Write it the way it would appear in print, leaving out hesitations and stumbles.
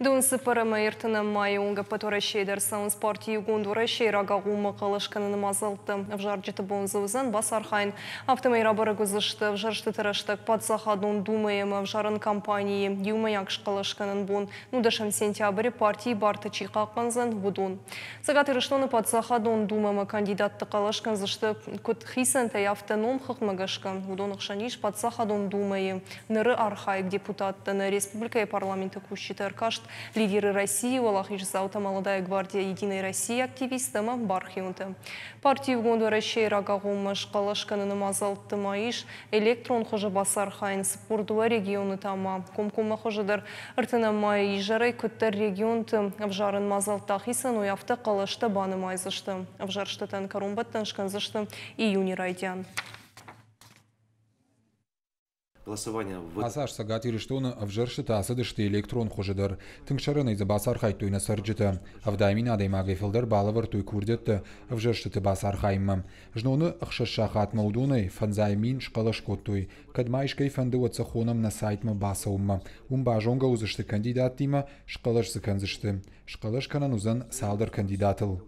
Дыууын цыппӕрӕмӕй ӕртынӕм майы онг ӕппӕт Уӕрӕсейы дӕр цӕуынц парти Иугонд Уӕрӕсейы рагагъоммӕ хъӕлӕс кӕныны мадзӕлттӕ. Ӕвзарджыты бон дзы уыдзӕн бацархайын. Афтӕмӕй рабӕрӕг уыдзысты ӕвзӕрстыты рӕстӕг Паддзахадон Думӕйы ӕмӕ ӕвзарӕн кампанийы иумӕйаг схъӕлӕс кӕнын бон нудӕсӕм сентябры партийы бартӕ чи хъахъхъӕндзӕн, уыдон. Цӕгат Ирыстоны Паддзахадон Думӕмӕ кандидатты хъӕлӕс кӕндзысты куыд хицӕнтӕй, афтӕ номхыгъдмӕ гӕсгӕ. Уыдоны хсӕн ис Паддзахадон Думӕйы ныры архайӕг депутаттӕ, нӕ республикӕйы парламенты кусджыты ӕркаст «Лидеры России», уӕлахиздзаутӕ «Молодая гвардия Единой России» активисттӕ ӕмӕ бархионтӕ. Парти Иугонд Уӕрӕсейы рагагъоммӕ схъӕлӕс кӕныны мадзӕлтты ма ис электрон хуызы бацархайын 42 регионы та ма комкоммӕ хуызы дӕр ӕртынӕм майы изӕрӕй куыддӕр регионты ӕвзарӕн мадзӕлттӕ ахицӕн уой, афтӕ хъӕлӕстӕ банымайдзысты. Ӕвзӕрстытӕн кӕронбӕттӕн скӕндзысты июны райдиан. Голосование в Ацы аз Цӕгат Ирыстоны ӕвзӕрстытӕ ацыдысты электрон хуызы дӕр. Тынг сӕрӕнӕй дзы бацархайдтой нӕ цӕрджытӕ. 70 000 адӕймагӕй фылдӕр балӕвӕрдтой курдиӕттӕ ӕвзӕрстыты бацархайынмӕ. Зноны 6 сахатмӕ уыдонӕй 50 000 схъӕлӕс кодтой. Кӕд ма искӕй фӕнды, уӕд сӕ хонӕм нӕ сайтмӕ бацӕуынмӕ. Уым базонгӕ уыдзысты кандидаттимӕ, схъӕлӕс дзы кӕндзысты. Схъӕлӕс кӕнӕн уыдзӕн цалдӕр кандидатыл.